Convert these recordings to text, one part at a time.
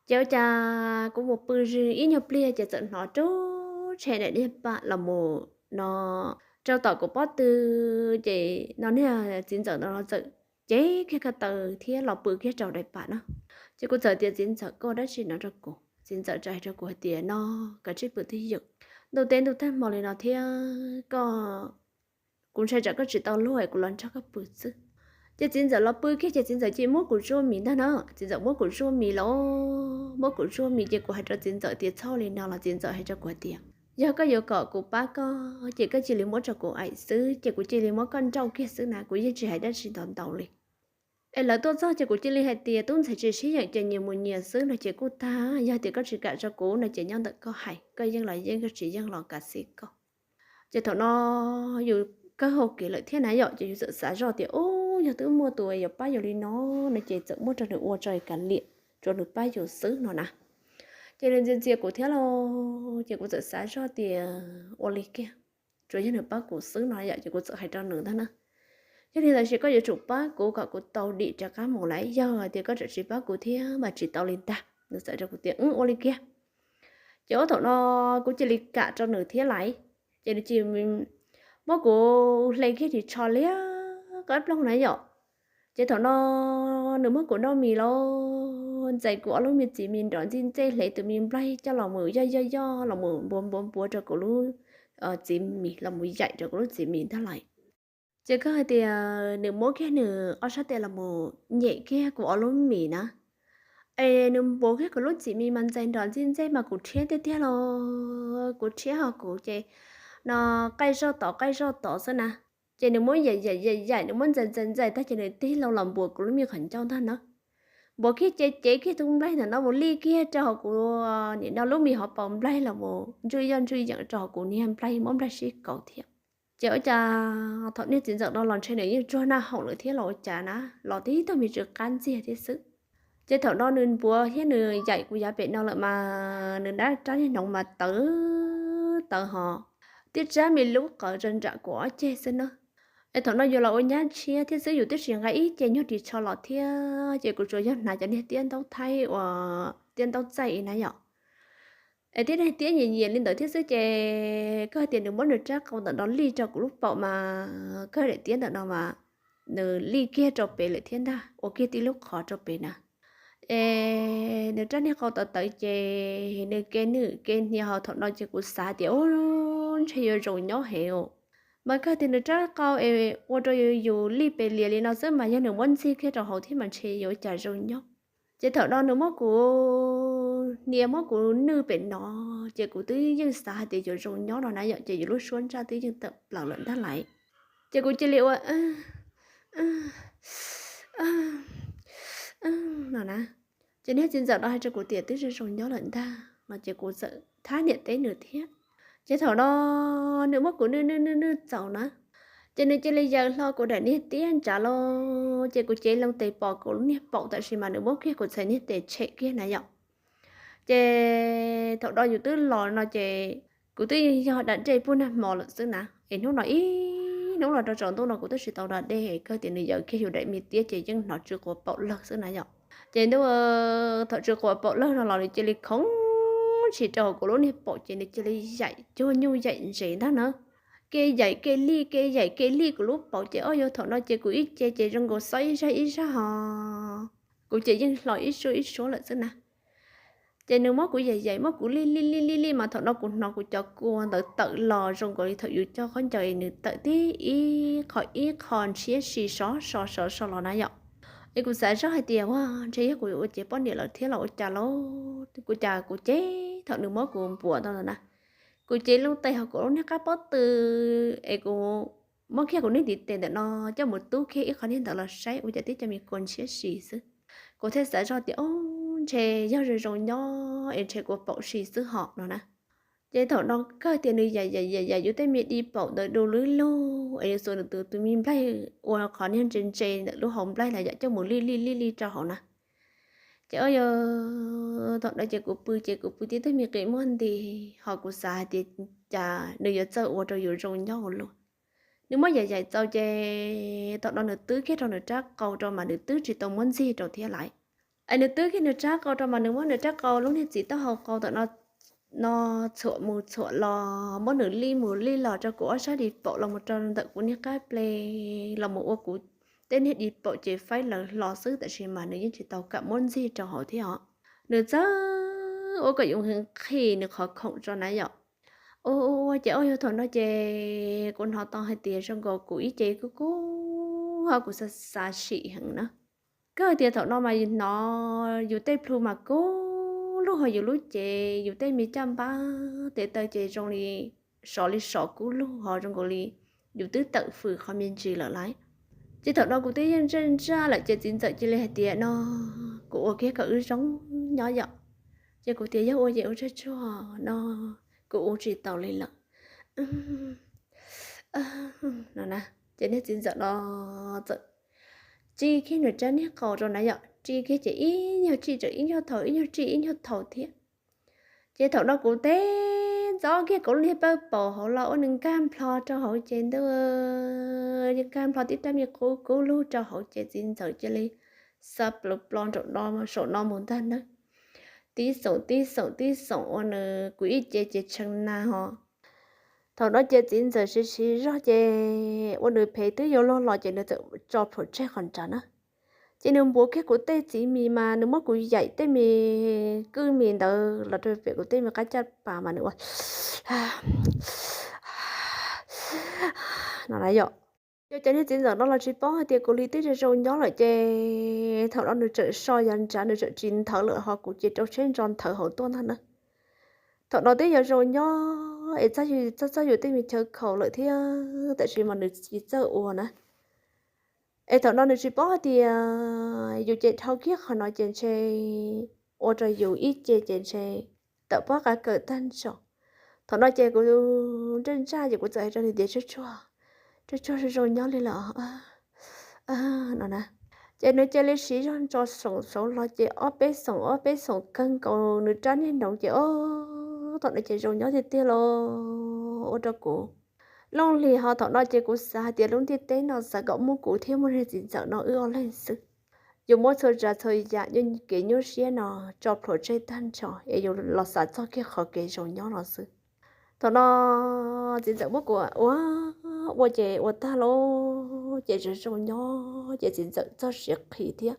Ces ua cas kuv mus pw ib nyuag pliag ces txawm hnov rub rhe daim diaj pam los mus no rau tom kuv pob tw. Ces no niag txiv ntxawm no txawm cev kiag ko taw thiab los pw kiag rau daim pam no. Ces kuv txawm tias, Txiv ntxawm, koj dab tsi no rau kuv? Txiv ntxawm txawm hais rau kuv hais tias, No, kav tsij pw twj ywm, ntuj teb ntuj tag hmo li no thiab koj, kuv ntshai tsam koj tsis tau luag es kuv los nrog koj pw xwb. Ces txiv ntxawm los pw kiag ces txiv ntxawm cia li muab kuv zuaj mis ntag na. Txiv ntxawm muab kuv zuaj mis los muab kuv zuaj mis ces kuv hais rau txiv ntxawm tias, Txhob li no. Los txiv ntxawm hais rau kuv tias, Yog koj yuav kom kuv pab koj ces koj cia li muab rau kuv aim xwb, ces kuv cia li muab koj nrauj kiag xwb na, kuv yeej tsis hais dab tsi ntau ntau li. Es lawv tuaj txog ces kuv cia li hais tias, Tub ntxhais tsis sib yeem ces nyias mus nyias xwb no ces kuj tag. Yog tias koj tsis kam rau kuv no ces nyob ntawm koj hais, koj yeej los yeej, koj tsis yeej los kav xij koj. Ces thaum no yus kawg hau kev lawm thiab na yom, ces yus txawm xav zoj tias, Ub, yog twb muaj tus yuav pab yus li no no ces txawm muab rau nws ua tso kav liam, tsuav nws pab yus xwb no na. Ces nws ntxias ntxias kuv thiab los ces kuv txawm xav zoj tias, Ua li kiag, tsuav yog nws pab kuv xwb no yom, ces kuv txawm hais rau nws ntag na, Yog li ntawd ces koj yuav tsum pab kuv kom kuv tau dim rov qab mus lauj, yog tias koj tseem tsis pab kuv thiab mas tsis tau li ntag. Nws txawm rau kuv tias, Ua li kiag. Ces ua thaum no kuv cia li kam rau nws thiab lauj. Ces nws cia li muab kuv hle kiag ris tsho liab qab ploog na yom. Ces thaum no nws muab kuv noj mis los ntxais kuv ob lub me txiv mis nrov ntxij ntxej, hle tus me nplaig coj los mus yoj yoj yoj los mus npuav npuav npuav rau kuv lub txiv mis, los mus yaim rau kuv lub txiv mis ntag lauj. Ces kawg hais tias nws muab kiag nws ob sab tes los mus nyem kiag kuv ob lub mis na. Es nws npuav kiag kuv lub txiv mis mas ntxais nrov ntxij ntxej mas kuv rhiab tiag tiag los kuv rhiab ho kuv ces no qaij zoj tod qaij zoj tod xwb na. Ces nws muab yaim yaim yaim yaim, nws muab ntxais ntxais ntxais tag ces nws tig loo los npuav kuv lub me qhov ncauj ntag na. Npuav kiag ces cev kiag tus nplaig ntawm no mus lij kiag rau hauv kuv nim no lub me hauv paus nplaig los mus ntsuj yoj ntsuj yeem rau hauv kuv niag nplaig, muab nplaig sib kaus thiab. Ces ua cas thaum niag txiv ntxawm no los ntshe nws yeej tsuag naj haum lawm thiab los ua cas na, los tib tug me tsw qab ntxiag thiab xwb. Ces thaum no nws npuav thiab nws yaim kuv yav pem no lawm mas nws dab rab niag hnoov mas tawv tawv ho, tib rab me lub qawv rau nram kuv ob ceg xwb na. Es thaum no yus los ua nyab tshiab thiab xwb, yus twb tsis nqa ib ce nyuag ris tsho los thiab, ces kuv tsuas yog hnav cov niag tiab ntaub thaib uas tiab ntaub txaij na yom. Es tib niag tiab nyias nyias li ntawd thiab xwb, ces kawg tias nws muab nws rab qau ntawm no lij rau kuv lub paum mas kawg daim tiab ntawm no mas nws lij kiag rau pem lawm thiab ntag, ua kiag tib lub qhov rau pem na. Es nws rab niag qau tawv tawv ces nws ke nwm ke hnia ho thaum no ces kuv xav tias, Ub, ntshe yuav zoo nyob heev os. Mas kawg tias nws rab qau es ua rau yus lij pes lias li no xwb mas yog nws muab ntxig kiag rau hauv thiab mas ntshe yuav cas zoo nyob. Ces thaum no nws muab kuv hnia muab kuv nwj pem no, ces kuv twb yeej xav hais tias yuav zoo nyob no na yom, ces yus lub suab ntsaj twb yeej tawm plaws lawm ntag lauj. Ces kuv cia li ua no na. Ces niag txiv ntxawm no hais rau kuv tias twb zoo zoo nyob lawm ntag no ces kuv txawm thab niam teb nws thiab. Ces thaum no nws muab kuv nwj nwj nwj nwj txaus na, ces nws cia li yaws hlo kuv daim niag tiab ntsav los, ces kuv cev loo tes pom kuv lub niag paum tam sim mas nws muab kiag kuv txhais niag tes tshem kiag na yom. Ces thaum no yus twb los no ces kuv twb yog da dej puag nag hmo lawm xwb na, es hnub no ib hnub los rau tsaus ntuj no kuv twb tsis tau da dej, kawg tias nws yaws kiag yus daim me tiab ces yeej hnov tsw quav paum lawg xwb na yom. Ces ntuj, thaum tsw quav paum lawg no los nws cia li khoov ntshis rau hauv kuv lub niag paum ces nws cia li yaim cuag nyuj yaim ntsev ntag na. Kev yaim kev lij kev yaim kev lij kuv lub paum ces ob yuav thaum no ces kuv ib ce ces zoo nkaus xob ib zaj ib zaj ho, kuv ces yeej hlo ib suab ib suab lawm xwb na. Ces nws muab kuv yaim yaim muab kuv lij lij lij lij lij mas thaum no kuv hnov kuv cov kua ntawd tawm los zoo nkaus li thaum yus coj khaub ncaws nws tawm tib ib qho ib qho ntshiab si sov so sov so los na yom. Es kuv xav zoj hais tias, Ua, ntshe yog kuv ua cev poj niam lawm thiab los ua cas lauj, kuv cas kuv ces thaum nws muab kuv npuav ntawd na, kuv cev loo tes hauv kuv lub niag qab pob tw es kuv muab kiag kuv niag ntiv tes ntawm no coj mus tub kiag ib qho niag ntawd los saib ua cas tib co me kua ntshiab si xwb. Kuv thiaj xav zoj tias, Ub, ntshe yog zoo zoo nyob es ntshe kuv paum si xwb hom no na. Ces thaum no kawg tias nws yaim yaim yaim yaim yus tej me di paum ntawd du lub lug es nws xuas nws tus tus me nplaig ua qhov niag ntse ntse ntawm lub hauv nplaig los yom coj mus lij lij lij lij rau hauv na. Ces o yog thaum no ces kuv pw ces kuv pw tib tug me qi muag nti, ho kuv xav hais tias cas nws yuav txawj ua rau yus zoo nyob ua luaj. Nws muab yaim yaim txaus ces thaum no nws twb kiag rau nws rab qau rau mas nws twb tsis tau muab ntxig rau thiab lawm. Es nws twb kiag nws rab qau rau mas nws muab nws rab qau lub niag txiv taub hau qau ntawm no txhuam mus txhuam los, muab nws li mus li los rau kuv ob sab di paum los mus rau ntawm kuv niag qab pleg los mus ua kuv tej niag di paum ces faib lawv hlo xwb, tab sis mas nws yeej tsis tau kam muab ntxig rau hauv thiab os. Nws txawj ua kom yus heev qhis nws qhov khoom tso na yom. Ua ua ces ua yog thaum no ces kuv hnov tau hais tias zoo nkaus kuv ib ce kub kub ho kuv xav xav sim heev na. Kawg tias thaum no mas hnov yus tej plhu mas kub lug ho yus lub cev yus tej me caj npab tes taw ces zoo li sov li sov kub lug ho zoo nkaus li yus twb tawm fws qhov me ntsis lawm lauj. Ces thaum no kuv twb yeej ntsaj ntsaj lawm ces txiv ntxawm cia li hais tias no kuv ua kiag kom wb zoo nyob yom. Ces kuv tias yog ua ces ua tsuag tsuag no, kuv ua tsis taus li lawm no na. Ces niag txiv ntxawm no txawm ri kiag nws rab niag qau rau na yom, ri kiag ces ib nyuag ri tseem ib nyuag thaum ib nyuag ri ib nyuag thaum thiab. Ces thaum no kuv teb ntxov kiag kuv lub niag pawg paum hauv los ua nws nkag nplho rau hauv ces ntuj, nkag nplho tib rab me qub kub lug rau hauv ces txiv ntxawm cia li xa plaws plo nraum no saum no mus ntag na. Tib xoom tib xoom tib xoom ua nws kuv ib ce ces tshee na ho. Thaum no ces txiv ntxawm siv siv zog ces ua nws phem twb yuav luag los ces nws txawm tso plhuav tseg qhov nrad na. Ces nws npuav kiag kuv tej txiv mis mas nws muab kuv yaim tej me kwj mis ntawd los rau pem kuv tej me qab caj pas mas nws ua no na yom. Yog cov niag txiv ntxawm no los tsis paub hais tias kuv li twb zoo zoo nyob lawm ces thaum no nws tseem so yav nrad nws tseem tsis nthawv lawm ho kuv ces rau siab ntso nthawv hauv tuaj ntag na. Thaum no twb yuav zoo nyob es txog yus tej me chaw khaum lawm thiab tab sis mas nws tsis txawj ua na. Es thaum no nws tsis paub hais tias yus ces dhau kiag qhov no ces ntshe ua rau yus ib ce ces ntshe tawm pob qa kawm tag nrho. Thaum no ces kuv ntsaj ntsaj ces kuv txawm hais rau nws tias tsuag tsuag, tsuag tsuag zoo zoo nyob li lawm no na. Ces nws cia li siv zog ntso xoom saud los ces ob peb xoom ob peb xoom kawg nkaus nws rab niag noov ces o, thaum no ces zoo nyob tiag tiag los ua rau kuv looj hlis ho thaum no ces kuv xav hais tias lub ntiaj teb no xav kom muaj kuv thiab muaj niag txiv ntxawm no wb ob leeg xwb. Yus muab txhua tsav txhua yam kev nyuaj siab no tso plhuav tseg tag nrho es yus los xav txog kiag qhov kev zoo nyob no xwb. Thaum no txiv ntxawm muab kuv ua, ua ces ua tag lauj ces zoo zoo nyob ces txiv ntxawm txog siav qhi thiab.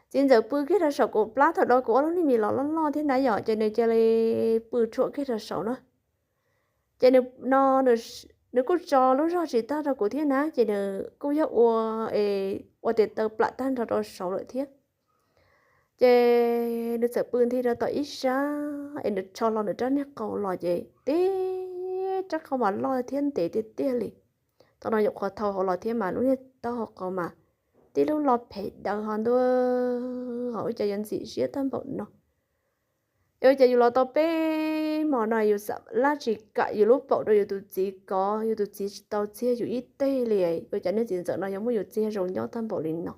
Txiv ntxawm pw kiag rau saum kuv plab thaum no kuv ob lub niag mis los loj loj thiab na yom ces nws cia li pw rhuam kiag rau saud na. Ces nws no nws kuj tso lub zog tsis tag rau kuv thiab na ces nws kuj yog ua es ua tes taw plam tag nrho rau saud lawm thiab. Ces nws txawm pw nthi rau tom ib sab es nws rho hlo nws rab niag qau los ces tib rab qau mas loj thiab ntev tiag tiag li. Thaum no nyuam qhuav thau hauv los thiab mas lub niag taub hau qau mas tib lub lo phem daws ho ntuj, ho ua cas yuav ntxim siab tag npaum no. Es ua cas yus los tau peb hmo no yus xam lab tsis kam yus lub paum rau yus tus txiv kov, yus tus txiv tsis tau txiag yus ib teg li. Ua cas niag txiv ntxawm no yuav muab yus txiag zoo nyob tag npaum li no?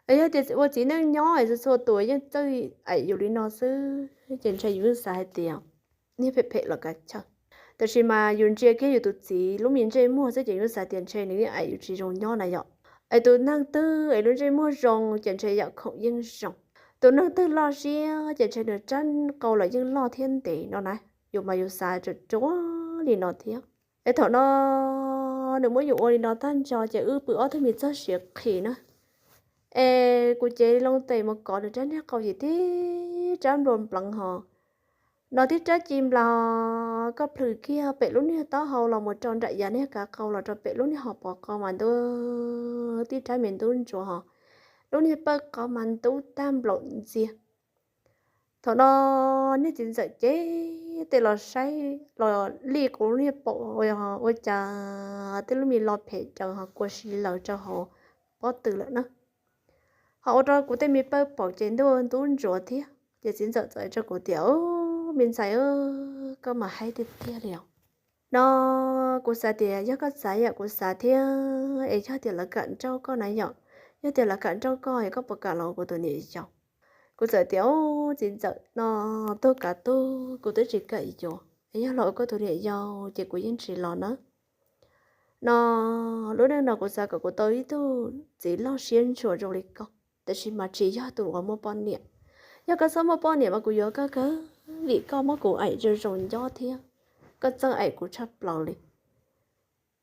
Es yog tias ua txiv neej nyob es txhua txhua tus yeej txawj aim yus li no xwb ces ntshe yus yeej xav hais tias niag phem phem los kav chaw. Tab sis mas yus ntsia kiag yus tus txiv lub me ntsej muag xwb ces yus xav tias ntshe nws yeej aim yus tsis zoo nyob na yom. Es tus neeg twg es lub ntsej muag zoo ces ntshe yam khoom yeej zoo. Tus neeg twg loj siab ces ntshe nws rab qau los yeej loj thiab ntev no na. Yus mas yus xav tsuas tsuav li no thiab. Es thaum no nws muab yus ua li no tag nrho ces wb pw ob tug me txog siav qhi na. Es kuv cev loo tes mus kov nws rab niag qau ces tib rab nplua npleev ho, no tib rab ci nplas, koj plhws kiag pem lub niag taub hau los mus rau nram yav niag kav qau los rau pem lub niag hauv paus qau mas ntub, tib rab me ntub ntsuav ho, lub niag pawj qau mas ntub tag nplaum ntxiag. Thaum no niag txiv ntxawm ces tes los saib los li kuv lub niag paum ua cas tej lub me lo phem daws ho kua si lawm rau hauv pob tw lawm na. Ho ua rau kuv tej me pawj paum ces ntuj ntub ntsuav thiab. Ces txiv ntxawm txawm hais rau kuv tias, me ntxhais, koj mas haib tiag tiag li os. No kuv xav tias yog koj xav yam kuv xav thiab es yog tias lawv kam nrauj koj na yom, yog tias lawv kam nrauj koj es koj puas kam los ua kuv tus niam yau? Kuv txawm tias, txiv ntxawm, no tug kav tug, kuv twb tsis kam yuav, es yog los ua koj tus niam yau ces kuv yeej tsis los na. No lub neej no kuv xav kom kuv tau ib tug txiv loj siab ntshua zoo li koj. tab sis mas tsis yog tus uas muaj poj niam. Yog koj txhob muaj poj niam mas kuv yuav koj kawg, vim koj muab kuv aim zoo zoo nyob thiab koj txawj aim kuv tshaj plaws li.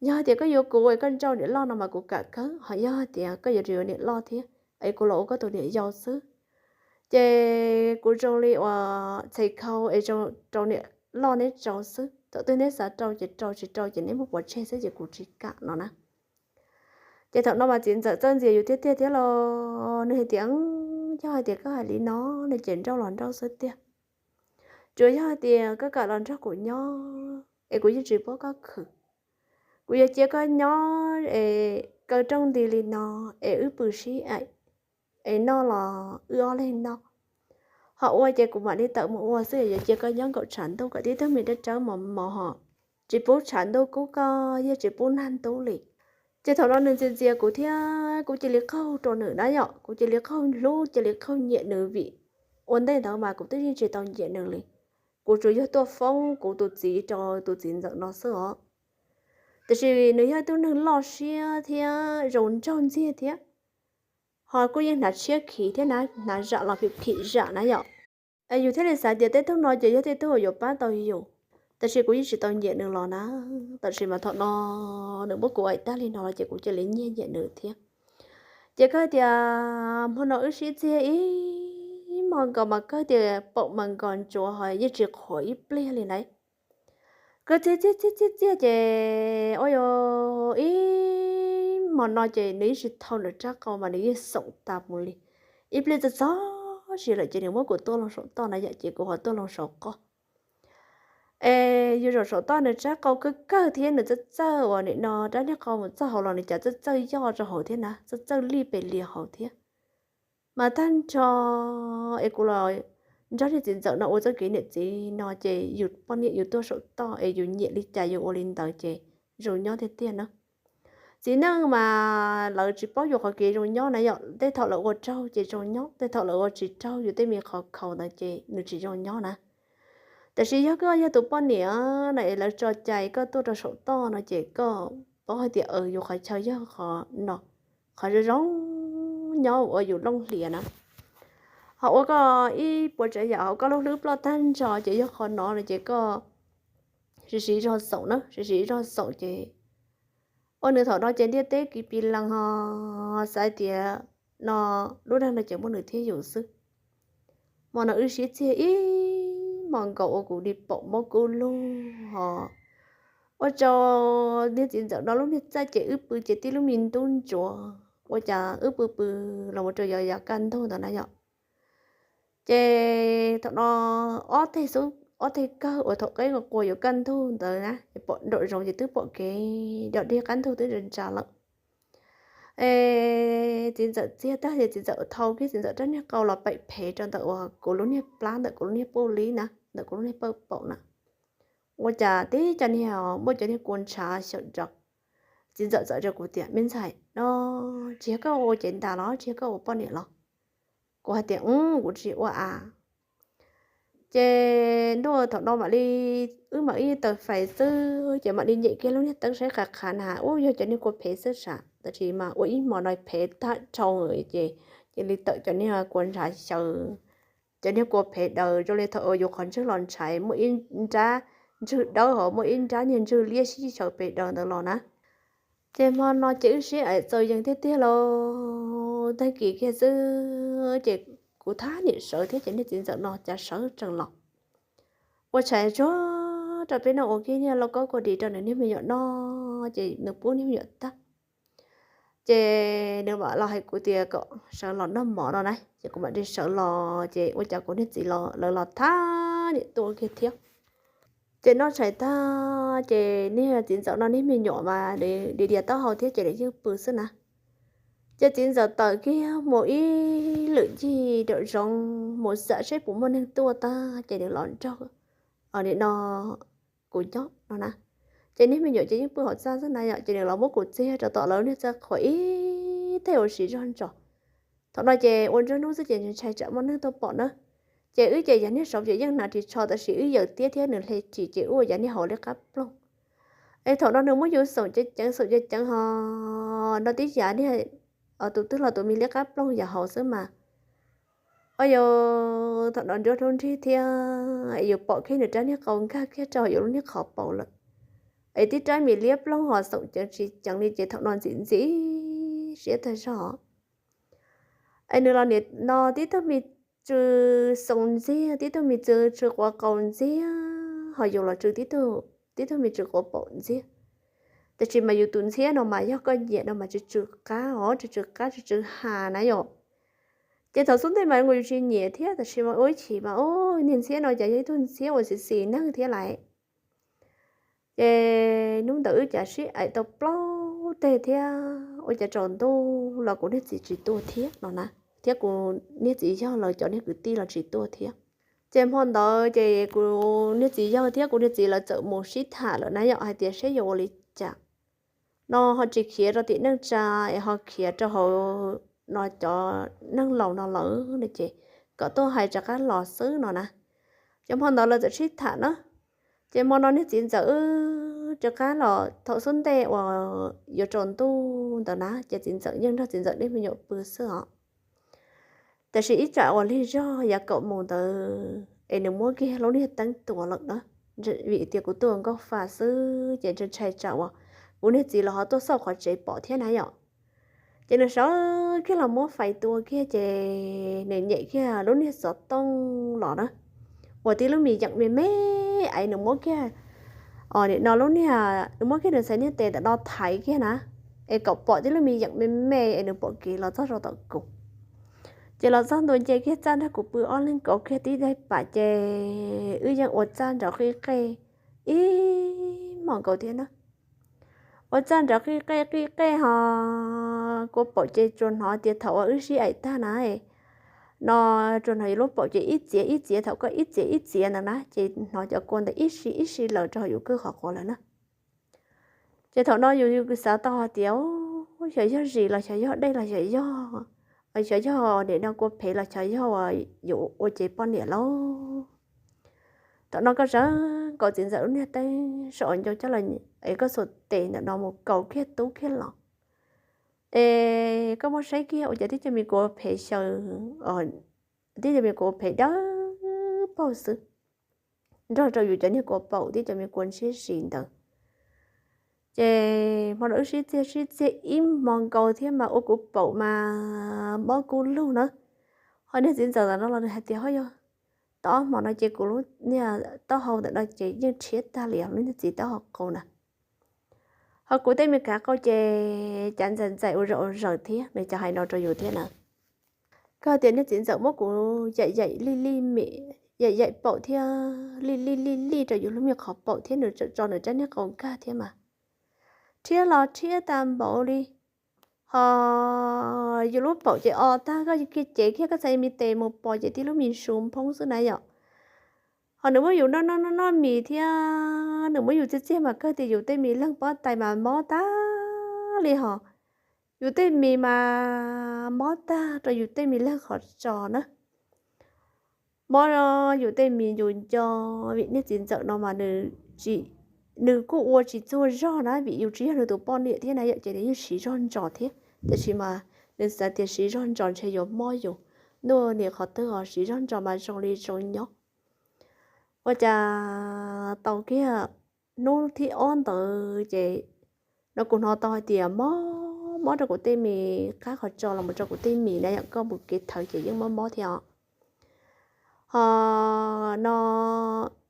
Yog hais tias koj yuav kuv es koj nrauj niam loj no mas kuv kam kawg, ho yog hais tias koj yuav rau yuav niam loj thiab es kuv los ua koj tus niam yau xwb, ces kuv zoo li uas txhais khau es rau niam loj neb tsaus xwb. Thaum twg neb xav rau ces rau, tsis rau ces neb muab pov tseg xwb ces kuv tsis kam no na. Ces thaum no mas txiv ntxawm txawj ntxias yus tiag tiag thiab los nws hais tias, yog hais tias koj hais li no no ces nrauj los nrauj xwb tiag. Tsuas yog hais tias koj kam los nrog kuv nyob es kuv yeej tsis pub koj khwv. Kuv yuav cia koj nyob es kaw rooj nti li no es wb pw sib aim es noj los wb ob leeg noj. Ho ua ces kuv mam li tawm mus ua xwb, yuav cia koj nyob nkaum tshav ntuj kom tib tug me dab tsawb mos mos ho tsis pub tshav ntuj kub koj, yeej tsis pub nag ntub li. Ces thaum no nws ntxias ntxias kuv thiab kuv cia li qaug rau nws na yom, kuv cia li qaug hlub, cia li qaug nyiam nws vim ua ntej ntawd mas kuv twb yeej tsis tau nyiam nws li. Kuv tsuas yog tuaj foob kuv tus txiv rau tus txiv ntxawm no xwb os. Tiam sis nws yog ib tug neeg loj siab thiab zoo nraug ntxiag thiab, ho kuj yeej hnav tshiab khiv thiab na, hnav zam los phim phim zam na yom. Yus thiaj li xav tias tej tug no ces yog tej tug uas yuav pab tau yus, tab sis kuv yeej tsis tau nyiam nws los na. Tab sis mas thaum no nws muab kuv aim tag li no los ces kuv cia li nyiag nyiam nws thiab. Ces koj tias hmo no wb sib txiag ib hmo nkaus mas koj tias paum mas nkos ntsuav ho yeej tsis qhuav ib pliag li na. Koj txiag txiag txiag txiag txiag ces ua yuav ib hmo no ces nws yeej tsis thau nws rab qau mas nws yeej xoom tas mus li. Ib pliag txog txog sis lawm ces nws muab kuv tuaj loo saum toj na yom, ces kuv ho tuaj loo saum qoj. Es yus zaum saum toj nws rab qau kawg kawg thiab nws txawj txawj uas nim no rab niag qau mus txog hauv los nws cas txawj txawj yoj rau hauv thiab na, txawj txawj lij pes lias hauv thiab. Mas tag nrho es kuv los nrog niag txiv ntxawm no ua txoj kev niam txiv no ces yus poj niam yus tuaj saum toj es yus nyiam li cas yus ua li ntawd ces zoo nyob tiag tiag na. Txiv neej mas lawv tsis paub yus qhov kev zoo nyob na yom, tej thaum lawv ua raug ces zoo nyob, tej thaum lawv ua tsis raug yus tej me qhov khaus ntawd ces nws tsis zoo nyob na. Tab sis yog koj yog tus poj niam no es lawv tso cai koj tuaj rau saum toj no ces koj paub hais tias yus qhov chaw yog qhov no, qhov zoo zoo nyob ua yus looj hlias na. Ho ua koj ib puas tsav yam hauv koj lub hlwb ploj tag nrho ces yog qhov no no ces koj siv siv zog xoom na, siv siv zog xoom ces ua nws thaum no ces ntiaj teb kiv pis lees ho xav tias no lub dag no ces muaj nws thiab yus xwb. Hmo no wb sib txiag ib hmo nkaus ua kuv li paum mob kub lug ho ua rau niag txiv ntxawm no lub niag txaj ces wb pw ces tib lub me ntub ntsuav, ua cas wb pw pw los mus rau yav yav kaj ntug ntawd na yom. Ces thaum no ob teg xub ob teg kawg uas thaum qeb qua yuav kaj ntug ntawd na, pom nraum zoov ces twb pom kev dom dig qab ntug twb ntsa ntsa lawm. Es txiv ntxawm txiag tag ces txiv ntxawm thau kiag txiv ntxawm rab niag qau los paim phev rau ntawm uas kuv lub niag plab ntawm kuv lub niag puj lib na, ntawm kuv lub niag pawj paum na. Ua cas tib co niag muaj cov niag kua ntshav xyaum rau. Txiv ntxawm txawm rau kuv tias, me ntxhais, no tsis yog koj ua cev ntas los tsis yog koj ua poj niam los? Kuv hais tias, kuv tsis ua a. Ces ntuj thaum no mam li, wb mam ib taws fais xwb ces mam li nyem kiag lub niag teeb saib qhav qhav na, ub, yog cov niag kua phev xwb sav. Tab sis mas ua ib hmo no phev tag dhau ces cia li tawm cov niag kua ntshav xyaw, cov niag kua phev daws zoo li thaum uas yus qhov ntswg los ntshai muaj ib nrab ntswg dawb hos muaj ib nrab niag ntswg liab sib xyaw pes daws ntawd los na. Ces hmo no ces wb sib aim txaus yees tiag tiag lauj, tag kis kiag xwb ces kuv thab niam sawv thiab ces niag txiv ntxawm no cas sawv tsees los ua tshais tsuag rau peb noj, ua kiag niag lauj kaub kua dis rau nws niag me nyuam noj ces nws pub niag me nyuam tag. Ces nws mam los hais kuv tias kom sawv los noj mov no na, ces kuv mam li sawv los ces ua cas kuv niag txiv los lawv los thab niam tuaj kiag thiab. Ces noj tshais tag ces niag txiv ntxawm no niag me nyuam mas nws dias dias taub hau thiab ces nws yeej pw xwb na. Ces txiv ntxawm tawm kiag mus ib lwm ncig nraum zoov mus xam seb puas muaj neeg tuaj tag ces nws los nrog nim no kuv nyob no na. Ces niag me nyuam ces yeej pw hauv txaj xwb na yom, ces nws los muab kuv txiag rau tom lawv niag txaj qhua ib teg ua si zog ntsos. Thaum no ces ua nruab hnub xwb ces ntshai tsam muaj neeg tuaj pom na. Ces wb ces yog niag saud ces yeej hnav ris tsho tab sis wb yaws tiab thiab nws hle ris ces wb ua yam niag hauv liab qab ploog. Es thaum no nws muab yus xoom ceev ceev xoom ceev ceev ho no tib yam niag tus twg los tus me liab qab ploog yam hauv xwb mas. Auj, yog thaum no nruab hnub nrig thiab es yus pom kiag nws rab niag qau nkag kiag rau yus lub niag qhov paum lawm, es tib rab me liab ploog ho xoom ceev tsis ceev li ces thaum no ntxim ntxim siab tag zog. Es nws los nim no tib tug me tsw xoo ntxiag, tib tug me tsw tsw quav qau ntxiag, ho yus los tsw tib tug me tsw quav paum ntxiag. Tab sis mas yus tus ntxhiab no mas yog koj nyiam no mas tsw tsw qab os, tsw tsw qab tsw tsw ha na yom. Ces thaum xub ntiag mas yus tsis nyiam thiab, tab sis mas ua ib chim mas, o, niag ntxhiab no cas yog ib tug ntxhiab uas xis xis neeg thiab lawm. Ces hnub ntawd wb cas sib aim tau plaub teg thiab ua cas tsaus ntuj los kuv niag txiv tsis tuaj thiab no na, thiab kuv niag txiv yawg lawv cov niag kwv tij los tsis tuaj thiab. Ces hmo ntawd ces kuv niag txiv yawg thiab kuv niag txiv lawv txawm mus sib tham lawm na yom, hais tias seb yuav ua li cas no ho tsis khiav rau tim neej tsa es ho khiav rau hauv no cov neeg laus no lawm no ces kom tuaj hais rov qab los xwb no na. Ces hmo ntawd lawv txawm sib tham na. Ces hmo no niag txiv ntxawm wb rov qab los thaum xub ntiag uas yuav tsaus ntuj ntawd na, ces txiv ntxawm yeej nrog txiv ntxawm niag me nyuam pw xwb os. Tab sis ib tsam uas lig zog yav kaum moos ntawd es nws muab kiag lub niag teeb tuas lawm na, vim tias kuv tuaj ua nkauj fa xwb ces ntshai tsam uas kuv niag txiv los ho tuaj xauj qhov tsev pom thiab na yom. Ces nws sawv kiag los muab fais tua kiag ces nws nyem kiag lub niag xov tooj los na, uas tib lub me yeem me me es nws muab kiag, o, nim no lub niag, nws muab kiag nws txhais niag tes ntawm no thaiv kiag na, es kom pom tib lub me yeem me me es nws pom kev los txog rau tom kuv. Ces los txog ntua nce kiag txaj nrog kuv pw ob leeg kauv kiag tib daim pam ces wb yeej ua txaj nrov qij qej ib hmos nkaus thiab na. Ua txaj nrov qij qej qij qej ho kua paum ces tsuas hnov tias thaum uas wb sib aim tag na no, tsuas hnov yus lub paum ces ib txiav ib txiav, thaum koj ib txiav ib txiav ntawd na ces hnov cov kua ntawd ib si ib si lawm rau hauv yus kwj qhov quav lawm na. Ces thaum no yus, yus xav tau hais tias xyov yog zis los xyov yog dej los xyov yog, xyov yog nim no kua phem los xyov yog uas yus ua cev poj niam lauj. Thaum no koj sawv nkaus txiv ntxawm lub niag teeb saum ncauj coj los es koj xuas tes ntawm no mus kaus kiag tub kiag los, es koj muab saib kiag ua cas tib co me kua phem xyaw, tib co me kua phem dawb paug xwb, nrog rau yus cov niag kua paum tib co me kua ntshiab zis ntawd. Ces hmo no wb sib txiag sib txiag ib hmo nkaus thiab mas ua kuv paum mas mob kub lug na. Ho niag txiv ntxawm ntawm no los nws hais tias ho yog tau ob hmo no ces kuv lub niag taub hau ntawm no ces yeej rhiab tag li os, lub niag txiv taub hau qau na. Ho kuv tej me kav qau ces cav ntxais ntxais ua zaum ua zaws thiab, nws cov hais no rau yus thiab na. Koj tias niag txiv ntxawm muab kuv yaim yaim lij lij mem, yaim yaim paum thiab lij lij lij lij rau yus lub me qhov paum thiab nws tso nws rab niag qau nkag thiab mas, rhiab los rhiab tas npaum li. Ho yus lub paum ces o tag, koj kiag cev kiag koj txhais me tes mus pom ces tib lub me su nphoob xwb na yom. Ho nws muab yus noj noj noj noj mis thiab nws muab yus txiag txiag mas kawg tias yus tej me leeg pob tais mas mob tag li hos. Yus tej mis mas mob tag rau yus tej me leeg qhov tsos na. Mob yus tej mis yus nco, vim niag txiv ntxawm no mas nws tsis, nws kuj ua tsis txuag zog na, vim yus tsis yog nws tus poj niam thiab na yom, ces nws yeej siv zog ntsos thiab. Tiam sis mas nws xav tias siv zog ntsos ntshe yuav mob yus, ntuj, nim qhov twg ho siv zog ntsos mas zoo li zoo nyob. Ua cas tau kiag hnub thib ob ntawd ces no kuv hnov tau hais tias mob mob rau kuv tej mis qab qhov tsos los mus rau kuv tej mis na yom, koj mus kev thawv ces yeej mob mob thiab os. Ho no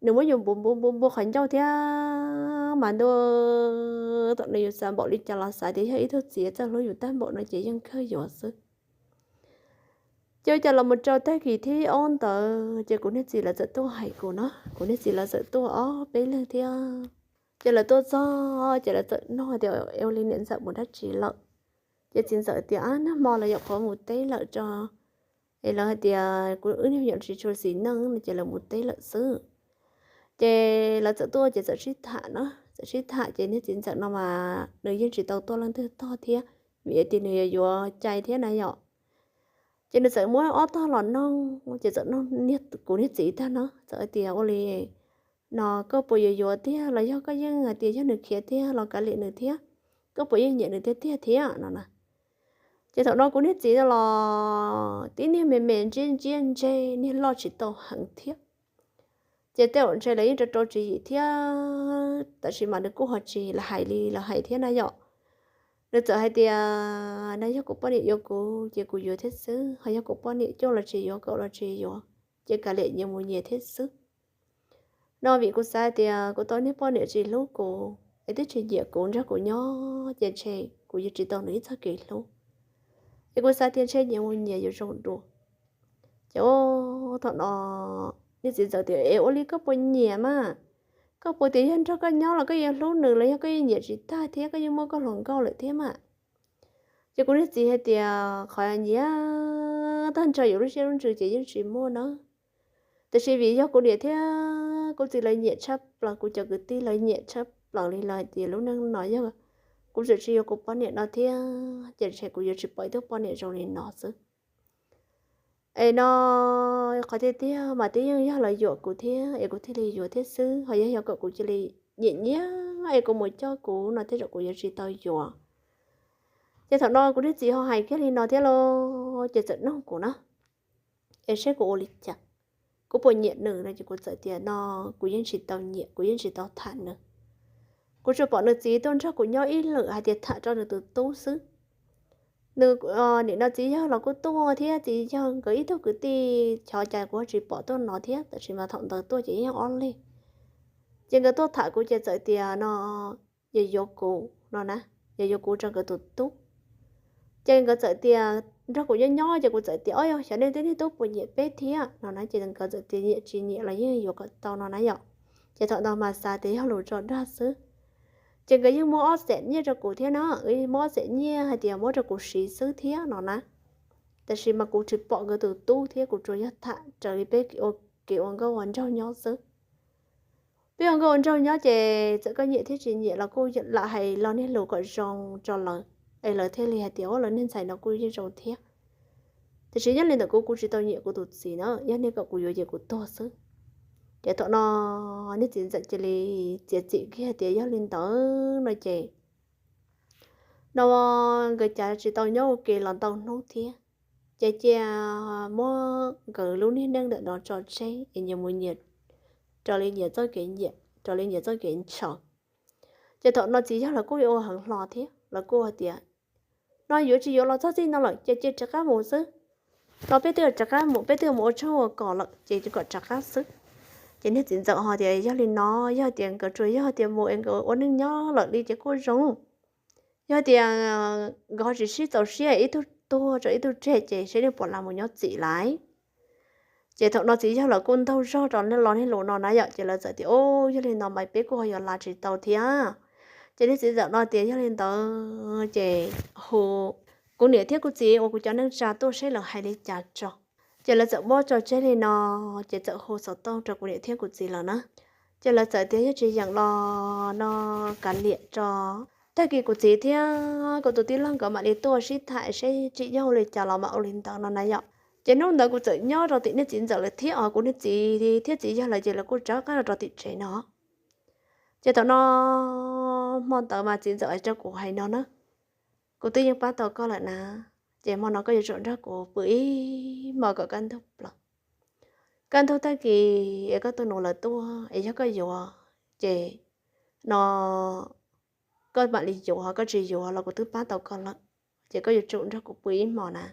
nws muab yus npu npu npu npu qhov ncauj thiab mas ntuj, thaum no yus xav npaum li cas los xav tias yog ib tug txiv txawj hlub yus tag npaum no ces yeej kawg yuav xwb. Ces ua cas los mus rau tag kis thib ob ntawd ces kuv niag txiv lawv txawm tuaj hais kuv no, kuv niag txiv lawv txawm tuaj ob peb leeg thiab. Ces lawv tuaj txog ces lawv txawm nug tias ua li niam ntxawm mus dab tsi lawm. Ces txiv ntxawm tias ab, nag hmo lawv nyuam qhuav mus teb lawm tso, es lawv hais tias kuv wb niag me nyuam tsis tshua xis neej no ces lawv mus teb lawm xwb. Ces lawv txawm tuaj ces txawm sib tham na, txawm sib tham ces niag txiv ntxawm no mas nws yeej tsis tau tuaj leej twg tog thiab, vim tias nws yuav yuav cai thiab na yom. Ces nws txawm muab ob tog los noog ces txawm noog kuv niag txiv tag no txawm hais tias ua li no koj puas yuav yuav tiag los yog koj yeej hais tias yog nws khiav tiag los kav liam nws thiab, koj puas yeej nyiam nws tiag tiag thiab no na. Ces thaum no kuv niag txiv no los tib niag me me ntsia ntsia ntse, niag loj tsis tau heev thiab. Ces tej zaum ntshe lawv yeej rau rau tswv yim thiab, tab sis mas nws kuj ho tsis hais li lawv hais thiab na yom. Nws txawm hais tias, no yog kuv poj niam yuav kuv ces kuv yuav thiab xwb, ho yog kuv poj niam coj los tsis yuav, kom los tsis yuav, ces kav liam nyias mus nyias thiab xwb. No vim kuv xav tias kuv tau niag poj niam tsis hlub kuv es twb tsis nyiam kuv nrog kuv nyob ces ntshe kuv yuav tsis tau nws ib txoj kev hlub, es kuv xav tias ntshe nyias mus nyias yuav zoo dua. Ces thaum no niag txiv ntxawm tias, es ua li koj puas nyiam mas? Koj puas tias yog nrog koj nyob los koj yeej hlub nws los yog koj yeej nyiam tsis tag thiab koj yeej muaj koj hluas nkauj lawm thiab mas? Ces kuv niag txiv hais tias, qhov nyiam tag nrho yus lub siab lub ntsws ces yeej tsis muaj na. Tab sis vim yog kuv niam thiab kuv txiv lawv nyiam tshaj plaws, kuv cov kwv tij lawv nyiam tshaj plaws li lawv hais tias lub neej no yog kuv tseem tsis yuav kuv poj niam no thiab ces ntshe kuv yuav tsis pom ib tug poj niam zoo li no xwb. Es no qhov tiag tiag mas twb yeej yog lawv yuam kuv thiab es kuv thiaj li yuav thiab xwb, ho yog yog kom kuv cia li nyiam nyiam es kuv mus coj kuv no tej zaum kuv yuav tsis tau yuav. Ces thaum no kuv niag txiv ho hais kiag li no thiab los ces txawm nug kuv na, es saib kuv ua li cas. Kuv puas nyiam nws no ces kuv txawm tias no, kuv yeej tsis tau nyiam, kuv yeej tsis tau tham nws. Kuv tsuas pom nws txiv tuaj nrog kuv nyob ib lwm hais tias tham rau nws tus tub xwb. Nws, nim no txiv yawg los kuj tuaj thiab, txiv yawg nkawd ib tug kwv tij xyov cas kuv tsis pom tuaj no thiab, tab sis mas thaum ntawd tuaj ces yeej ob leeg. Ces nkawd tuaj tham kuv ces txawm tias no, yog yuav kuv no na, yog yuav kuv rau nkawd tus tub. Ces nkawd txawm tias nrog kuv nyob nyob ces kuv txawm tias, o yog xyov nej twb niag tub puas nyiam peb thiab no na, ces nkawd txawm tias nyiam tsis nyiam los yeej yuav kom tau no na yom. Ces thaum ntawd mas xav tias yog lus tso dag xwb. Ces nkawd yeej muab ob xees nyiaj rau kuv thiab na, muab ob xees nyiaj hais tias muab rau kuv siv xwb thiab no na. Tab sis mas kuv tsis pom nkawd tus tub thiab, kuv tsuas yog tham raws li peb ua kev ua nkauj ua nraug nyob xwb. Peb ua nkauj ua nraug nyob ces txawm koj nyiam thiab tsis nyiam los kuj lam hais lo niag lus kom zoo rau lawv, es lawv thiaj li hais tias, o, lawv niag ntxhais no kuj yeej zoo thiab. Tiam sis nyob li ntawm kuv, kuv tsis tau nyiam kuv tus txiv na, yog nej kom kuv yuav ces kuv tuag xwb. Ces thaum no niag txiv ntxawm cia li txiav txim kiag tias yog li ntawd no ces no nkawd cas tsis tau nyob ua ke los ntau hnub thiab, ces cia muab nkawd lub niag neej ntawm no tso tseg es nyias mus nyias raws li nyias txoj kev nyiam, raws li nyias txoj kev ntshaw. Ces thaum no txiv yawg lawv kuj ua heev hlo thiab, lawv kuj hais tias, no yuav tsis yuav los txog txij no lawm ces cia rov qab mus xwb. No peb twb rov qab mus, peb twb mus ua tshoob ua kos lawm ces kom rov qab xwb. Ces niag txiv ntxawm ho tias yog li no, yog tias nkawd tsuas yog tias mus es nkawd ua neej nyob lawm li ces kuj zoo. Yog tias nkawd ho tsis sib txaus siab ib tug tuag rau ib tug tseg ces seb nej puas lam mus nyob txim lawm. Ces thaum no txiv yawg lawv kuj ntaug zog rau los niag lus no na yom, ces lawv txawm tias, o, yog li no mas peb kuj ho yuav lam tsis tau thiab. Ces niag txiv ntxawm no tias yog li ntawd ces hu kuv niam thiab kuv txiv uas kuv cov neej tsa tuaj seb lawv hais li cas tso. Ces lawv txawm muab tso tseg li no, ces txawm hu xov tooj rau kuv niam thiab kuv txiv lawm na. Ces lawv txawm tias yog tsis yeem los no kav liam tso, tag kis kuv txiv thiab kuv tus tij laug nkawd mam li tuaj sib tham seb tsim nyog ua li cas los mam ua li ntawd no na yom. Ces hnub ntawd kuv txawm nyob rau tim niag txiv ntxawm lawv thiab os, kuv niag txiv thiab txiv yawg lawv ces lawv kuj rov qab los rau tim tsev no. Ces thaum no hmo ntawd mas txiv ntxawm rau kuv hais no na, kuv twb yeej pab tau koj lawm na, ces hmo no koj yuav tsum nrog kuv pw ib hmos kom kaj ntug plaws. Kaj ntug tag kis es koj tus nus lawv tuaj es yog koj yuav ces no koj mam li yuav, koj tsis yuav los kuv twb pab tau koj lawm, ces koj yuav tsum nrog kuv pw ib hmos na.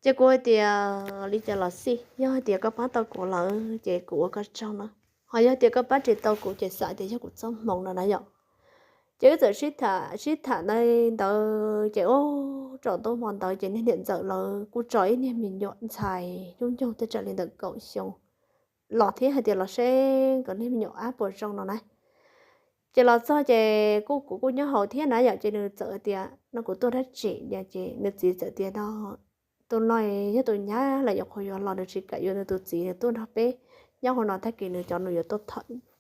Ces kuv hais tias li cas los xij, yog hais tias koj pab tau kuv lawm ces kuv ua koj tsaug na, ho yog tias koj pab tsis tau kuv ces xam tias yog kuv txoj hmoov no na yom. Ces wb txawm sib tham sib tham ntawd ces ub, tsaus ntuj hmo ntawd ces niag niam ntxawm lawv kuj tso ib niag me nyuam ntxhais nyuj nyoog tej raws li ntawm kaum xyoo los thiab hais tias los seb nkawd niag me nyuam ab puas zoo no na. Ces los txog ces kuj kuv kuj nyob hauv thiab na yom, ces nws txawm tias no kuv tuaj dab tsi no, ces nws txiv txawm tias no tus no yog tus nyab los yuav qhuas yuav los, nws tsis kam yuav nws tus txiv, nws tuaj nrog peb nyob hauv no tag kis nws cov nus yuav tuaj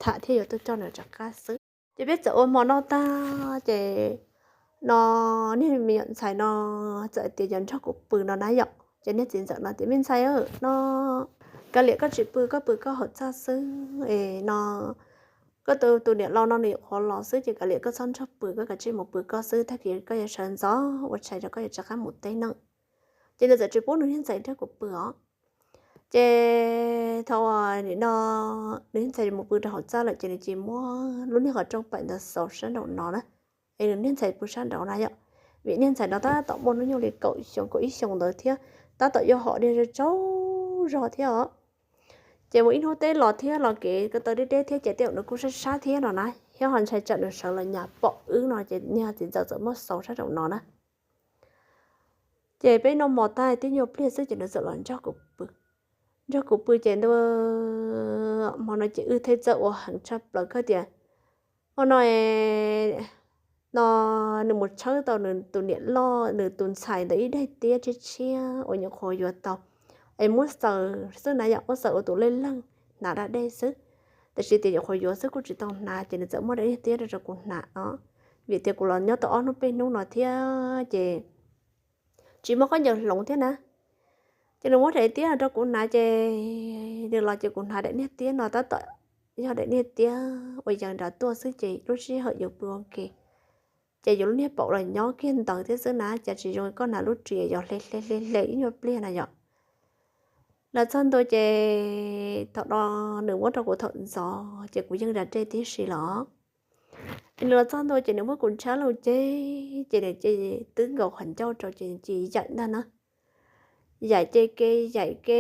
tham thiab yuav tuaj coj nws rov qab xwb. Ces peb txawm ua hmo noj tag ces no niag me nyuam ntxhais no txawm tias yuav nrog kuv pw no na yom. Ces niag txiv ntxawm no tias me ntxhais no kav liam koj tsis pw, koj pw koj hauv txaj xwb es no Koj tus niam laus no nws nyuam qhuav los xwb ces kav liam koj txhob nrog pw, koj kav tsij mus pw koj xwb, tag kis koj yuav sawv ntxov ua tshais rau koj yuav rov qab mus teb no. Ces nws txawm tsis pub nws niag ntxhais nrog kuv pw os. Ces thaum nim no nws niag ntxhais mus pw rau hauv txaj lawm ces nws cia li muab lub niag qhov rooj pem ntawd xauv sab nraum no na, es nws niag ntxhais pw sab nraud na yom. Vim niag ntxhais no tab tom muaj hnub nyoog li kaum xyoo kaum ib xyoos ntawd thiab, tab tom yuav hom niag tsaug zog thiab os. Ces mus ib hnub teb los thiab los kev ko taw deb deb thiab ces tej zaum nws kuj sab sab thiab no na, thiab ho ntshai tsam nws sawv los nyas pom wb no ces niag txiv ntxawm txawm muab xauv sab nraum no na. Ces peb noj mov tag tib nyuag pliag xwb ces nws txawm los nrog kuv pw. Nrog kuv pw ces ntu, hmo no ces wb thiaj txawj ua heev tshaj plaws kawg tias, hmo no no nws mus tshawb tau nws tus niam loj nws tus ntxhais ntawd ib daim tiab tshiab tshiab uas nyuam qhuav yuav tau, es muab xaws xwb na yom, muab xaws ua tus lej leeg hnav da dej xwb. Tab sis tias nyuam qhuav yuav xwb kuj tsis tau hnav ces nws txawm muab daim niag tiab rau rau kuv hnav os, vim tias kuv los nyob tau ob hnub peb hnub no thiab ces tsis muaj khaub ncaws hloov thiab na. Ces nws muab daim tiab rau kuv hnav ces nws los ces kuv hnav daim niag tiab no tab tom yog daim niag tiab uas yog nram tuaj xwb ces lub sij hawm yus pw ua ke ces yus lub niag paum los nyob kiag ntawd thiab xwb na, cas tsis zoo koj hnav lub ris yos hle hle hle hle ib nyuag pliag na yom. Los txog ntua ces thaum no nws muab rau kuv thaum ntxov ces kuv yeej da dej tib si los. Nws los txog ntua ces nws muab kuv ntshab loo ceg ces nws twb nkaus qhov ncauj rau ces nws cia li yaim ntag na. Yaim ces ke yaim ke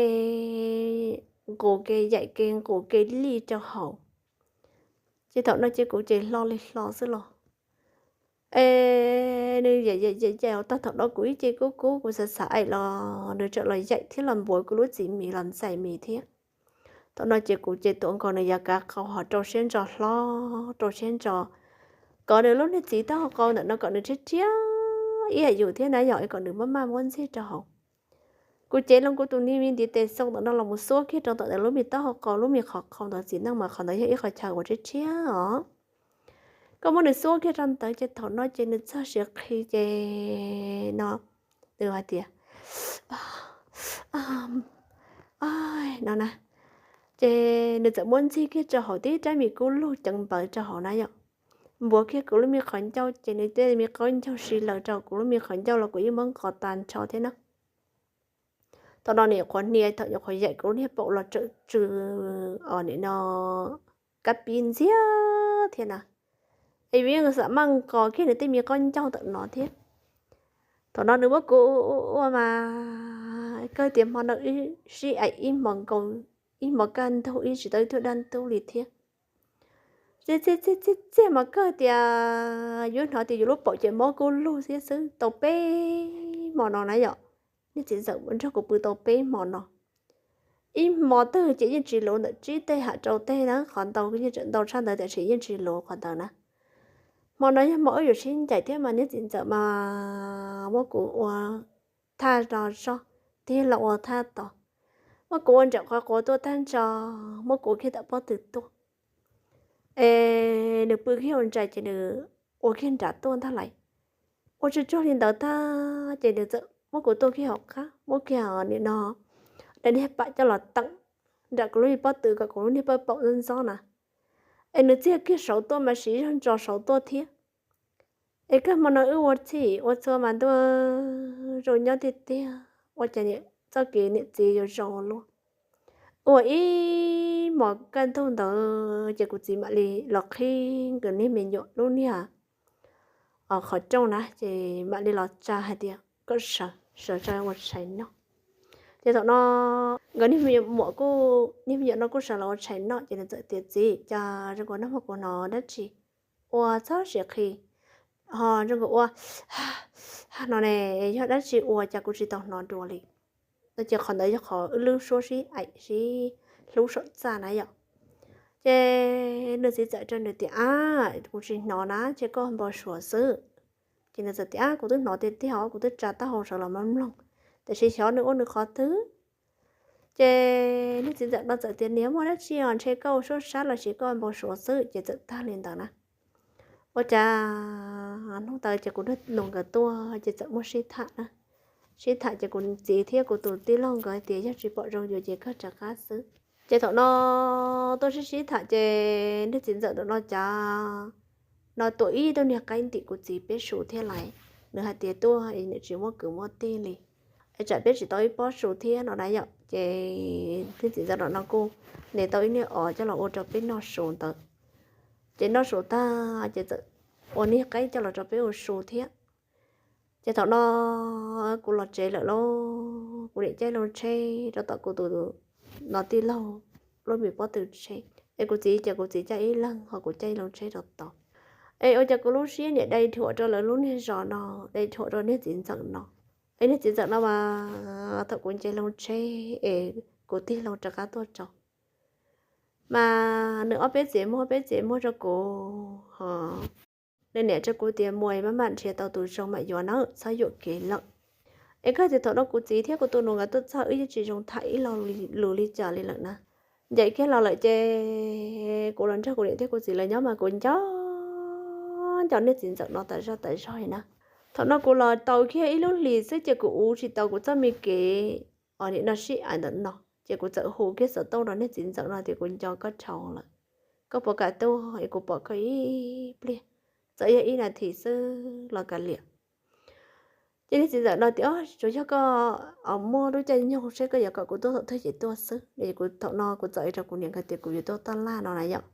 nqus ke yaim ke nqus ke lij rau hauv. Ces thaum no ces kuv ces hlo li hlo xwb los. Es nws yaim yaim yaim yaim tag thaum no kuv ib ce kub kub kuv xav xav aim los nws txawm los yaim thiab los npuav kuv lub txiv mis los ntxais mis thiab. Thaum no ces kuv ces tuav nkaus nws yav kav qau ho rau siab ntso hlob rau siab ntso, kom nws lub niag txiv taub hau qau ntawm no kom nws rhiab rhiab ib yam yus thiab na yom, kom nws maj maj muab ntxig rau hauv. Kuv cev loo kuv tus niag me ntiv tes xoo ntawm no los mus xuab kiag rau ntawm lub me taub hau qau lub me qhov qau ntawd, txiv neej mas qhov ntawd yog ib qhov chaw uas rhiab rhiab os. Koj muab nws xuab kiag rau ntawd ces thaum no ces nws txog siav qhi ces no nws hais tias no na, ces nws txawm muab ntxig kiag rau hauv tib rab me kub lug ceev npawv rau hauv na yom. Npuav kiag kuv lub me qhov ncauj ces nws tej me qaub ncaug si lawm rau kuv lub me qhov ncauj los kuv yeej muab nqos tag nrho thiab na. Thaum no nws nyuam qhuav hnia thaum nyuam qhuav yaim kuv lub niag paum los tsawm tsw os nim no kab pib ntxiag thiab na. Es yus yeej xam maj nqos kiag nws tej me qaub ncaug ntawm no thiab. Thaum no nws muab kuv ua mas kawg tias hmo no wb sib aim ib hmo nkaus, ib hmo kaj ntug ib tsis tau ib tug dab ntub li thiab. Txiag txiag txiag txiag mas kawg tias yuav hnov tias yus lub paum ces mob kub lug thiab xwb tau peb hmo no na yom. Niag txiv ntxawm nrog kuv pw tau peb hmo no. Ib hmo twg ces yeej tsis luv ntawm tsib teg ham rau teg na, qhov ntau yeej tseem ntau tshaj ntawd tiam sis yeej tsis luv qhov ntawd na. Hmo no yog hmo wb yuav sib ncaim thiab mas niag txiv ntxawm mas muab kuv ua thaj no zog, tig los ua thaj tos, muab kuv ua nram qhov quav tuaj tag nrho, muab kuv kiag tom pob tw tuaj. Es nws pw kiag hauv ntsa ces nws ua kiag nram tuaj ntag lais. Ua tsuag tsuag li ntawd tag ces nws txawm muab kuv tuaj kiag hauv qab, muab kiag nim no daim niag pam coj los teem nram kuv lub me pob tw kom kuv lub niag paj paum ntxob ntxob na. Es nws txiag kiag saud tuaj mas siv zog ntso saud tuaj thiab. Es kawg hmo no wb ua txhij ua txhua mas ntuj, zoo nyob tiag tiag, ua cas txoj kev niam txiv yuav zoo ua luaj. Ua ib hmos kaj ntug ntawd ces kuv txiv mam li los qhib nkawd niag me nyuam lub niag qhov rooj na, ces mam li los tsa hais tias kom sawv, sawv tsa ua tshais noj. Ces thaum no nkawd niag me nyuam kuj, niag me nyuam no kuj sawv los ua tshais noj, ces nws txawm tias, Txiv, cas zoo nkaus nag hmo kuv hnov dab tsi ua txhob siav qhi, ho zoo nkaus ua no ne, yog dab tsi ua cas kuv tsis tau hnov dua li. No ces qhov ntawd yog qhov wb lub suab sib aim sib hlub saum txaj na yom. Ces nws txiv txawm rau nws tias, Ab, kuv tsis hnov na, ces koj npau suav xwb. Ces nws txawm tias, Ab, kuv twb hnov tiag tiag os, kuv twb tsa taub hau sawv los mloog mloog, tiam sis xyov nws ua nws qhov twg. Ces niag txiv ntxawm no txawm tias, Niam, muaj dab tsi os, ntshe koj ua suab sab los sis koj npau suav xwb. Ces txawm tag li ntawd na. Ua cas hnub ntawd ces kuv nug nkawd tuaj ces txawm muaj sib tham na. Sib tham ces kuv txiv thiab kuv tus tij laug nkawd tias yog tsis pom zoo yus ces kawg rov qab xwb. Ces thaum no tuaj sib sib tham ces niag txiv ntxawm ntawm no cas no tuav ib tug niag qaib ntim kuv txiv peb su thiab lais. Nws hais tias tuaj es nws tsis muaj kwv muaj tij li, es tsam peb tsis tau ib pob su thiab no na yom. Ces niag txiv ntxawm ntawm no kuj ntes tau ib niag os coj los ua rau peb noj su ntawd. Ces noj su tag ces txawm ua niag qaib coj los rau peb ua su thiab. Ces thaum no kuv los tsev lawm lauj, kuv niam caij loo tsheb rau tom kuv tus no tij laug lub me pob tw tsheb, es kuv txiv ces kuv txiv caij ib leeg ho kuv caij loo tsheb rau tod. Es ua cas kuv lub siab niam dai dhuam rau lawv lub niag zos no, dai dhuam rau niag txiv ntxawm no. Es niag txiv ntxawm no mas thaum kuv nce loo tsheb es kuv tig loo rov qab tuaj tso mas nws ob peb txiav muag ob peb txiav muag rau kuv ho nws niam rau kuv tias muaj maj mam nrhiav tau tus zoo mam yuav na, txhob yuam kev lawm. Es koj tias thaum no kuv txiv thiab kuv tus nus nkawd tuaj txog wb yeej tsis zoo tham ib lo lus li cas li lawm na. Ncaim kiag los lawm ces kuv los nrog kuv niam thiab kuv txiv lawv nyob mas kuv nco nco niag txiv ntxawm no tas zog tas zog na. Thaum no kuv los tau kiag ib lub hlis xwb ces kuv ua tsis tau kuv txoj me kev os nim no sib aim ntawm no ces kuv txawm hu kiag xov tooj rau niag txiv ntxawm no tias kuv nco koj dhau lawm, koj puas kam tuaj es kuv pom koj ib pliag, txawm yog ib nas this xwb los kav liam. Ces niag txiv ntxawm no tias tsuas yog koj muaj lub caij nyoog seb koj yuav kom kuv tuaj thaum twg ces tuaj xwb. Kuv thaum no kuv txawm hais rau kuv niam nkawd tias kuv yuav tuaj taj laj no na yom,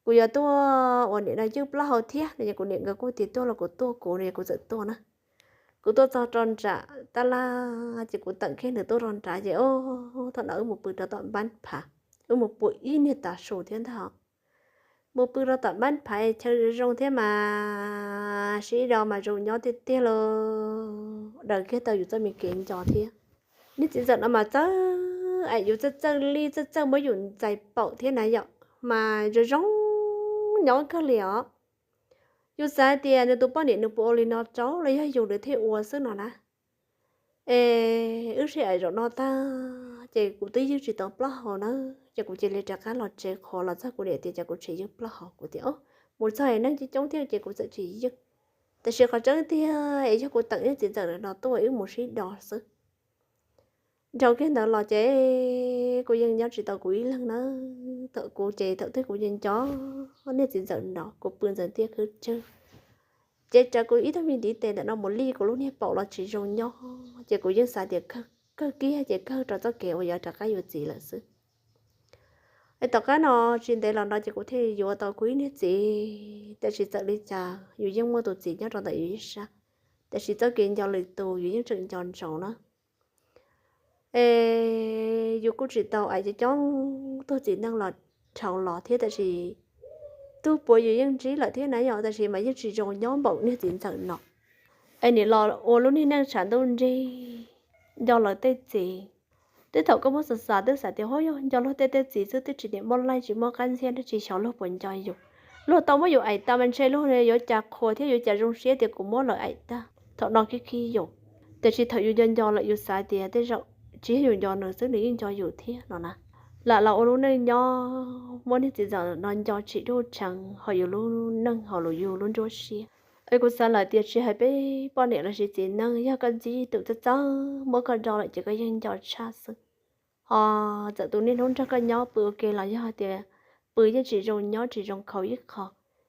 kuv yuav tuaj ua nim no ywj plaub hau thiab no es kuv niam nkawd kuj tias tuaj los kuv tuaj, kuv no es kuv txawm tuaj na. Kuv tuaj txog rau nram taj laj ces kuv teem kiag nws tuaj rau nrad ces o, thaum no wb mus pw rau tom npab phav, wb mus pw ib niag tav su thiab ntag. Mus pw rau tom npab phav chaw zoo thiab mas sib do mas zoo nyob tiag tiag lauj, daws kiag tau yus txoj me kev nco thiab. Niag txiv ntxawm no mas txawj aim yus txawj txawj li txawj txawj muab yus ntxais paum thiab na yom, mas zoo zoo nyob kawg li os. Yus xav tias nws tus poj niam nws puas ua li no rau los yog yus nws thiaj ua xwb no na. Es wb sib aim zaum no tag ces kuv twb ywj tsis tau plaub hau na, ces kuv cia li rov qab los tsev qhuav los txog kuv niam tias cas kuv tsis ywj plaub hau, kuv tias mus txog es neeg coob coob thiab ces kuv txawm tsis ywj. Tiam sis qhov tseeb tiag es yog kuv teem niag txiv ntxawm no tuaj wb mus sib do xwb. Dhau kiag ntawd los ces kuv yeej nyob tsis tau kuv ib leeg na. Thaum kuv ces thaum twg kuv yeej nco niag txiv ntxawm no, kuv pw ntxeev tiaj khwb tsawg ces raws kuv ib tug me ntiv tes ntawm no mus li kuv lub niag paum los tsis zoo nyob ces kuv yeej xav tias kawg kiag ces kawg rau txoj kev uas yuav rov qab yuav txiv lawm xwb. Es tom qab no tsis ntev los no ces kuv thiaj yuav tau kuv ib niag txiv, tiam sis txawm li cas yus yeej muaj tus txiv nyob rau ntawm yus ib sab, tiam sis txoj kev nco lwm tus yus yeej tseem nco ntsoov na. Es yus kuj tsis tau aim coob coob tug txiv neej los dhau los thiab, tiam sis tug puav yus yeej ntsib lawm thiab na yom, tiam sis mas yeej tsis zoo nyob npaum niag txiv ntxawm no. Es nim los ua lub niag neej tshav ntuj nrig nco lawv tej txiv. Twb thaum koj muab xav xav twb xav tias ho yog nco luag tej tej txiv xwb twb tsis niam muaj laij tsis muaj qab ntxhiab, twb tsis xyov luag puas nco yus. Luag tau muab yus aim tas mas ntshe luag yuav cas qhuas thiab yuav cas zoo siab tias kuv muab lawv aim tag. Thaum no khib khib yus, tiam sis thaum yus nco nco lawm yus xav tias tej zaum tsis yog yus nco nws xwb nws yeej nco yus thiab no na. Lam los ua lub neej nyob muab niag txiv ntxawm no nco tsim duj tseev hauv yus lub neej hauv yus lub nruab siab. Es kuv xav lawm tias tsis hais peb poj niam los sis txiv neej, yog koj ntsib tus txawj txawj muab koj do lawm ces koj yeej nco tshaj xwb. Ho txawm tus niaj hnub nrog koj nyob pw ua ke los yog tias pw yeej tsis zoo nyob tsis zoo khaus ib qho,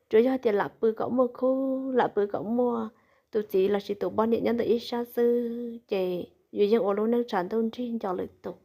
tsuas yog tias lam pw kom muaj khub lam pw kom muaj tus txiv los sis tus poj niam nyob ntawm ib sab xwb ces yus yeej ua lub neej tshav ntuj nrig nco lwm tus.